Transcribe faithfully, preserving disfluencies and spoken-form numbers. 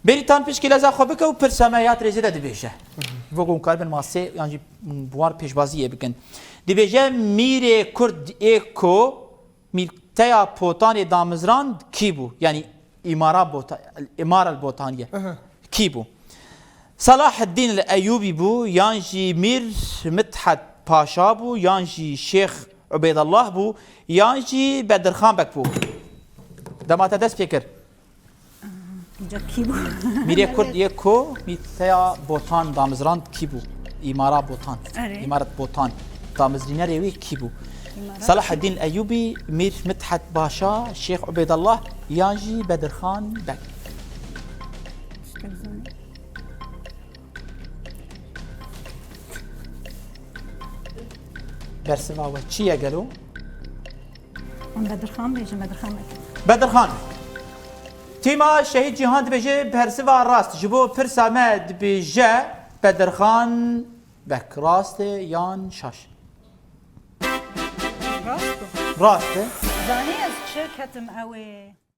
Berî tan pişkî leza xwe bike û pirsa me ya tirêzê de dibêje. Bo ku hûn karibin masê yan jî bi wan pêşbaziyê bikin. Dibêje, Mîrê Kurd ê ku mîrteya Potanê damizrand kî bû? Yanî îmara Bota-, îmara Botaniye. Aha. Kî bû? Salaheddîn el Eyûbî bû, yan jî Mîr Mithet Paşa bû, yan jî Şêx Ubeydallah bû, yan jî Bedirxan Bek bû? Dema te dest pê kir. Ca kî bû? Mîrê Kurd yê ku mîrteya Botan damizrand kî bû? Îmara Botan. Erê. Îmaret Botan. Damizrînerê wî kî bû? Îmaret. Salaheddîn Eyûbî, Mîr Mithet Paşa, Şêx Ubeydallah yan jî Bedirxan Beg? Tiştek zanî. Bersiva we çi ye gelo? Em Bedirxan bêjin, Bedirxan Beg. Bedirxan. Tîma Şehîd Cîhan dibêje bersiva rast. Ji bo pirsa me dibêje Bedirxan Bek. Rast e yan şaş? Rast e. Rast e. Zanî ez çi ketim ew ê.